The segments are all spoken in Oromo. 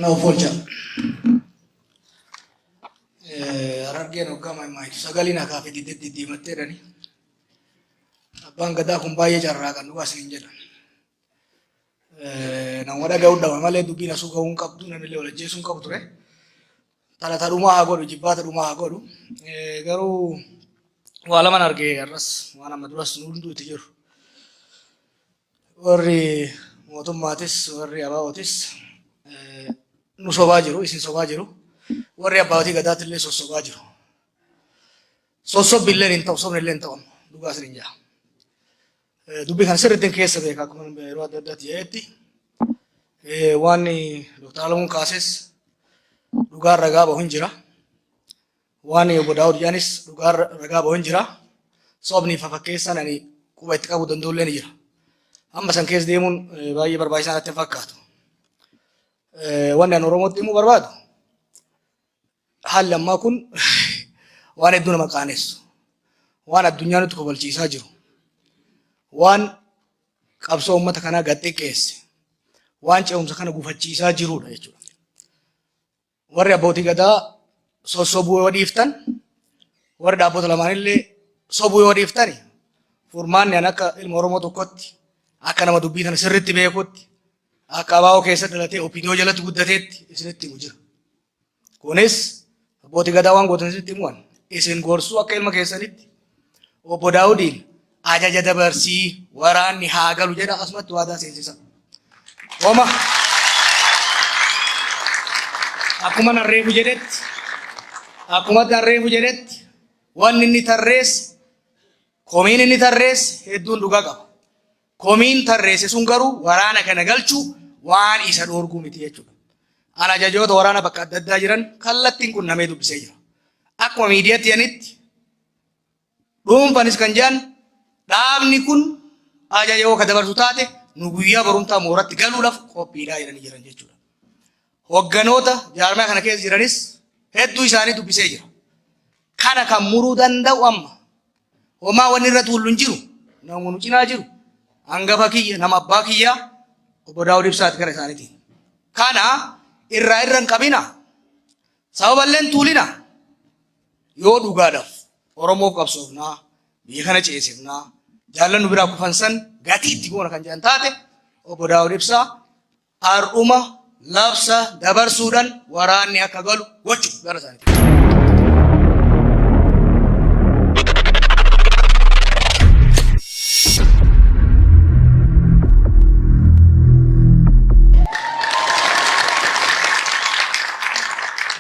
Na of oolchaa. Harargeen hoggaa maayimaayitu sagaliin hakaa fi diddeetti diddiimattee jedhani. Abbaan gadaa kun baay'ee carraaqan dhugaa isiniin jedha. Nama dhaga'uu dhaba malee dubbiin asuu ga'uu hin qabdu namni illee wal ajjeesuu hin qabu ture. Talata dhumaa haa godhu jibbaata dhumaa haa godhu. Garuu waa laman arge har'as waan amma duras nu hunduu itti jiru. Warri mootummaatis warri ABOtis nu sobaa jiru isin sobaa jiru. Warri abbaatii gadaatti illee sossobaa jiru. Sossobbi illee hin ta'u sobni illee hin ta'u dhugaa isin hin jaa. Dubbii kana sirriitti keessa beeka akkuma yeroo adda addaatti jedhetti. Waan Dr. Alamuun kaases dhugaan ragaa bahu hin jira. Waan obbo Daawud jedhanis dhugaan ragaa bahu hin jira. Sobni fafakkeessaan ani quba itti qabuu danda'u illee ni jira. Amma san keessa deemuun baay'ee barbaachisaa natti hin fakkaatu. Wanni ani Oromootti himuu barbaadu haalli ammaa kun waan hedduu nama qaanessu, waan addunyaa nutti kobalchiisaa jiru, waan qabsoo uummata kanaa gad xiqqeesse, waan ce'umsa kana gufachiisaa jirudha jechuudha. Warri abbootii gadaa sossobuu yoo dhiiftan, warri dhaabbota lamaanillee sobuu yoo dhiiftani, furmaanni an akka ilma Oromoo tokkotti, akka nama dubbii tana sirriitti beekutti, akka ABO keessa dhalatee OPDO jalatti guddateetti isinitti himu jira. Kunis abbootii gadaa waan gootan isinitti himuwan isin gorsuu akka ilma keessanitti obbo Daawudiin ajaja dabarsii waraanni haa galu jedha asumatti waadaa seensisa. Homa akkuma narreefu jedhetti akkuma narreefu jedhetti wanni inni tarreesse komiin inni tarreesse hedduun dhugaa qaba. Komiin tarreesse sun garuu waraana kana galchuu waan isa dhoorguu miti jechuudha. An ajajoota waraana bakka adda addaa jiran kallattiin qunnamee dubbisee jira. Akkuma miidiyaatti jedhanitti dhuunfanis kan jedhan dhaabni kun ajaja yoo ka dabarsu taate nu guyyaa borumtaa mooratti galuudhaaf qophiidhaa jedhanii jiran jechuudha. Hogganoota jaarmaa kana keessa jiranis hedduu isaanii dubbisee jira. Kana kan muruu danda'u amma Homaa wanni irra tuullu hin jiru. Nama nu cinaa jiru. Hangafa kiyya, nama abbaa kiyyaa, obbo Daawud Ibsaati gara isaaniitiin. Kana irraa irra hin qabina. Sababa illee hin tuulina. Yoo dhugaadhaaf Oromoof qabsoofnaa, biyya kana ceesifnaa, jaallan nu biraa kufan san gatii itti goona kan jedhan taate obbo Daawud Ibsaa har'uma labsa dabarsuudhaan waraanni akka galu gochuu gara isaaniitti.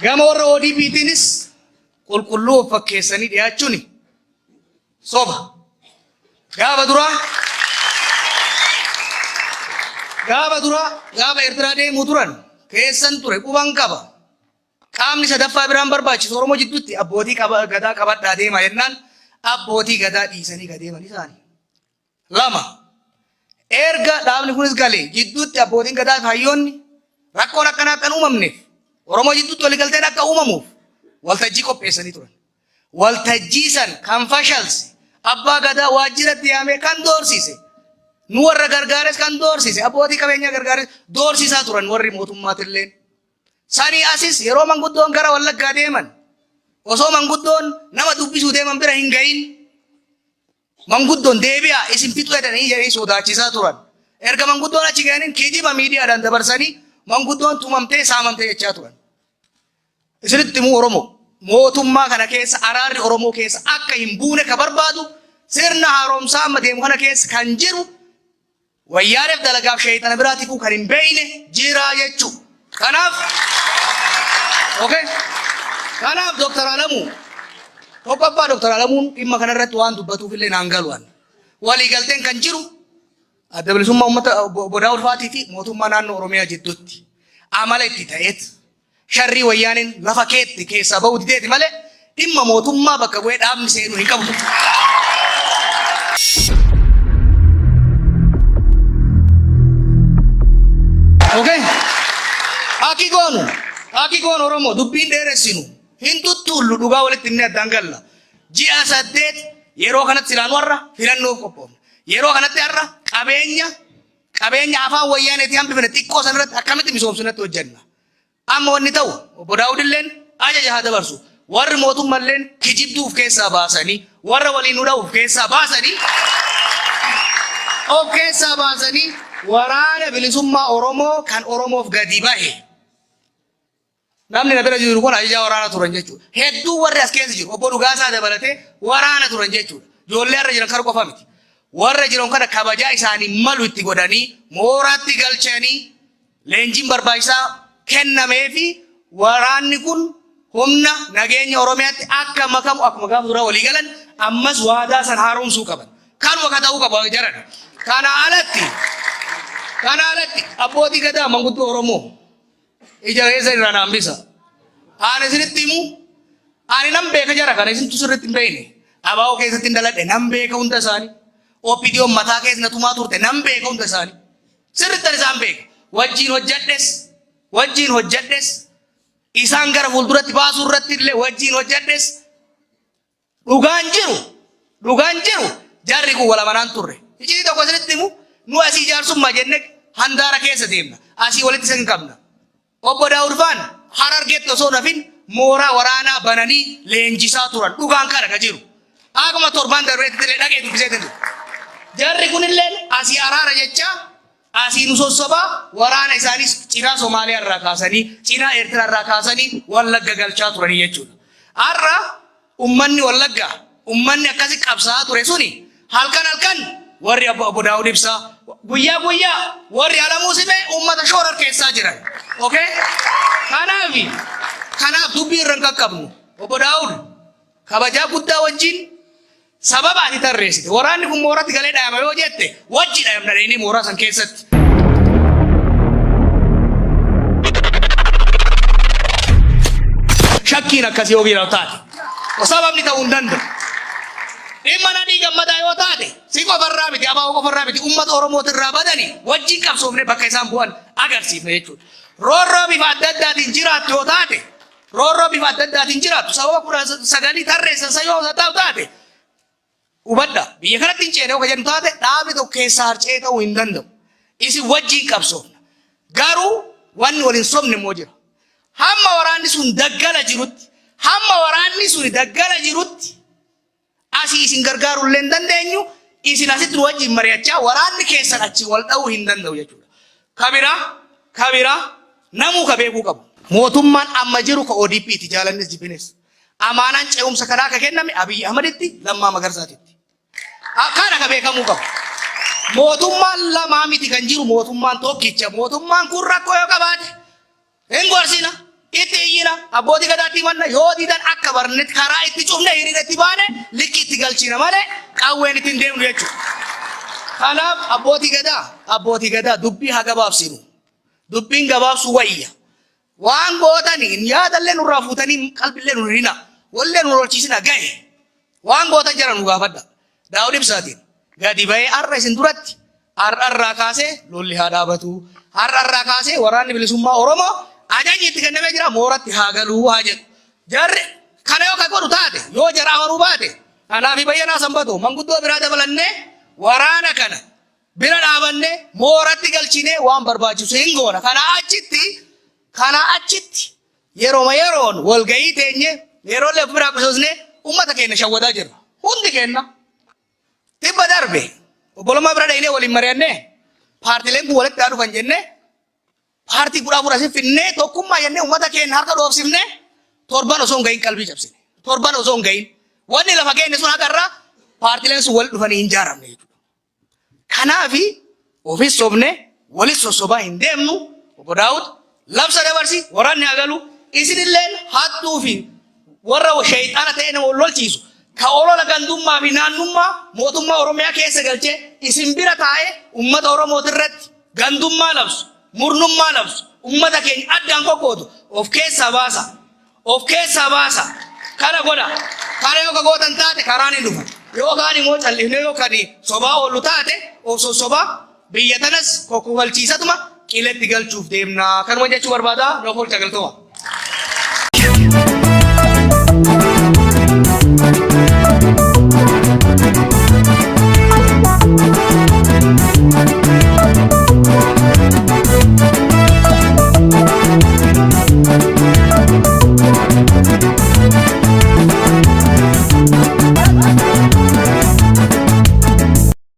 Gama warra ODP'tiinis qulqulluu of fakkeessanii dhiyaachuun Soba. Gaafa duraa gaafa duraa gaafa Eertiraa deemuu turan keessan ture quban qaba. Qaamni sadaffaa biraan barbaachisu Oromoo jidduutti abbootii qaba, gadaa qabadhaa deemaa jennaan abbootii gadaa dhiisanii ka deeman isaani. 2, Erga dhaabni kunis gale jidduutti abbootiin gadaa fi hayyoonni rakkoon akkanaa akka hin uumamneef Oromoo jidduutti waliigalteen akka uumamuuf waltajjii qopheessanii turan. Waltajjii san kan fashalse abbaa gadaa waajjiratti yaamee kan doorsise nu warra gargaares kan doorsise abbootii qabeenyaa gargaares doorsisaa turan warri mootummaatilleen. Sanii asis yeroo manguddoon gara Wallaggaa deeman osoo manguddoon nama dubbisuu deeman bira hin gahin Manguddoon deebi'aa isin fixuu jedhanii jedhanii sodaachisaa turan. Erga manguddoon achi ga'aniin kijiba miidiyaadhaan dabarsanii manguddoon tumamtee saamamtee jechaa turan. Isinitti himuu Oromoo mootummaa kana keessa araarri Oromoo keessa akka hin buune ka barbaadu sirna haaromsaa amma deemu kana keessa kan jiru Wayyaaneef dalagaaf sheeyxana biraatifuu kan hin beeyne jira jechu. Kanaaf okay. Kanaaf Dr. Alamuu tokkoffaa Dr. Alamuun dhimma kanarratti waan dubbatuuf illee naan galu an. Waliigalteen kan jiru adda bilisummaa uummata obbo Daawud Faatii fi mootummaa naannoo Oromiyaa jidduutti amala itti ta'eet sharrii wayyaaneen lafa keette keessaa ba'uu dideeti malee dhimma mootummaa bakka bu'ee dhaabni seenuu hin qabu. Okay. Akki goonu, akki goonu Oromoo dubbiin dheeressinu hin tuttuullu dhugaa walitti himnee addaan galla. Ji'a 8 yeroo kanatti silaan warra filannoof qophoofne. Yeroo kanatti har'a qabeenya qabeenya afaan wayyaaneetii hambifne xiqqoo sanarratti akkamitti misoomsinatti hojjenna. Amma wanni ta'u obbo Daawud illeen ajaja haa dabarsu. Warri mootummalleen kijibduu of keessaa baasanii, warra waliin nu dha'u of keessaa baasanii Waraana Bilisummaa Oromoo kan Oromoof gadi bahe. Namni na bira jiru kun ajajaa waraana turan jechuudha. Hedduu warri as keessa jiru, obbo Dhugaasaa dabalatee, waraana turan jechuudha. Ijoollee har'a jiran kana qofa miti. Warra jiran kana kabajaa isaanii malu itti godhanii mooraatti galchanii, leenjiin barbaachisaa kennamee fi waraanni kun humna nageenya Oromiyaatti akka makamu akkuma gaafa duraa walii galan ammas waadaa san haaromsuu qaban. Kanuma ka ta'uu qabu jaran. Kana alatti abbootii gadaa, manguddoo Oromoo, ija keessa irraa na hambisa. Ani isinitti himu, ani nan beeka jara kana, isintu sirriitti hin beekne. Abaa'oo keessatti hin daladhe, nan beeka hunda isaanii. OPDOn mataa keessa na tumaa turte, nan beeka hunda isaanii. Sirriitti isaan beeka. Wajjiin hojjedhes, isaan gara fuulduratti baasuu irratti illee wajjiin hojjedhes, dhugaan jiru jarri kun wal amanaan turre. Iccitii tokko isinitti himu, nu asii jaarsummaa jenne handaara keessa deemna. Asii walitti isin qabna. Obbo Daawud faan Harargeetti osoo nafin mooraa waraanaa bananii leenjisaa turan. Dhugaan kana ka jiru. Akkuma torban darbeetti illee dhaqee dubbisee jiru. Jarri kunillee asii araara jecha asii nu sossobaa waraana isaanis cinaa Somaaliyaa irraa kaasanii, cinaa Eertiraa irraa kaasanii Wallagga galchaa turanii jechuudha. Har'a ummanni Wallaggaa, ummanni akkasi qabsaa'aa ture suni, halkan halkan warri obbo Daawud Ibsaa, guyyaa guyyaa warri Alamuu Simee ummata shoorar keessaa jiran. Okay? Kanaaf dubbii irra hin qaqqabnu. Obbo Daawud, kabajaa guddaa wajjin, sababa ati tarreessite waraanni kun mooratti galee dhayama yoo jette, wajji dhayamna dhayinee mooraa san keessatti. Shakkiin akkasii yoo jiraatu taate, sababni ta'uu hin danda'u. Dhimma Nadhii Gammadaa yoo taate, si qofarraa miti, abaaboo qofarraa miti, uummata Oromootirraa badanii wajjin qabsoofne bakka isaan bu'an agarsiifne jechuudha. Roorroo bifa adda addaatiin jiraattu yoo taate, roorroo bifa adda addaatiin jiraattu sababa 19 tarreessan san yoo ta'u taate, hubadha, biyya kanatti hin ceene yoo jennu taate, dhaabni tokko keessaa harca'ee ta'uu hin danda'u. Isin wajjin qabsoofna. Garuu wanni waliin sobne immoo jira. Hamma waraanni sun daggala jirutti, hamma waraanni sun daggala jirutti, asii isin gargaaruu illee hin dandeenyu, isin asitti nu wajjin mari'achaa waraanni keessan achi wal dha'uu hin danda'u jechuudha. Kabira namuu ka beekuu qabu. Mootummaan amma jiru ka ODP ti, jaalannis jibbines. Amaanaan ce'umsa kanaa ka kenname Abiyyi Ahmaditti, Lammaa Magarsaatitti. Kana ka beekamuu qabu. Mootummaan lamaa miti kan jiru, mootummaan tokkicha. Mootummaan kun rakkoo yoo qabaate hin gorsina, itti iyyina, abbootii gadaatti himanna, yoo didan akka barnetti karaa itti cufne, hiriira itti baane, likki itti galchina malee qawween ittiin deemnu jechuudha. Kanaaf abbootii gadaa, dubbii haa gabaabsinu. Dubbiin gabaabsu wayya. Waan gootanii yaadallee nurraa fuutanii qalbillee nu hina. Wallee nu lolchiisina gahe. Waan gootan jara nu gaafadha. Daawud Ibsaatiin gadi bahee har'a isin duratti, har'a irraa kaasee lolli haa dhaabatu. Har'a irraa kaasee Waraanni Bilisummaa Oromoo ajajni itti kennamee jira, mooratti haa galuu haa jedhu. Jarri kana yoo ka godhu taate, yoo jara amanuu baate, anaa fi Bayyanaa Sanbatoo manguddoo biraa dabalannee waraana kana bira dhaabannee mooratti galchinee waan barbaachisu hin goona. Kana achitti yeroo yeroon walgahii teenye, yeroo of biraa qusosnee uummata keenya shawwadaa jirra. Hundi keenya. Tibba darbe obbolummaa bira dhaynee waliin mari'annee, paartileen kun walitti haa dhufan jennee, paartii 14 asii finnee, tokkummaa jennee uummata keenya harka dhoofsifnee, torban osoo hin gahin qalbii cabsine. Torban osoo hin gahin wanni lafa keenya sun haqa irraa paartileen sun walitti dhufanii hin ijaaramne jechuudha. Kanaafi ofis sobne walis sossobaa hin deemnu. Obbo Daawud, labsa dabarsi, waraanni haa galu. Isinilleen hattuu fi warra sheeyxaana ta'ee nama wal lolchiisu, ka olola gandummaa fi naannummaa mootummaa Oromiyaa keessa galchee isin bira taa'ee uummata Oromooti irratti gandummaa labsu, murnummaa labsu, uummata keenya addaan qoqqoodu of keessaa baasa. Of keessaa baasa. Kana godha. Kana yoo ka gootan taate karaan hin dhufu. Yookaan immoo callisnee yoo kan sobaa oollu taate, of sossobaa biyya tanas kokkobalchiisatuma qiletti galchuuf deemna. Kanuma jechuu barbaada. Noof oolcha, galtooma.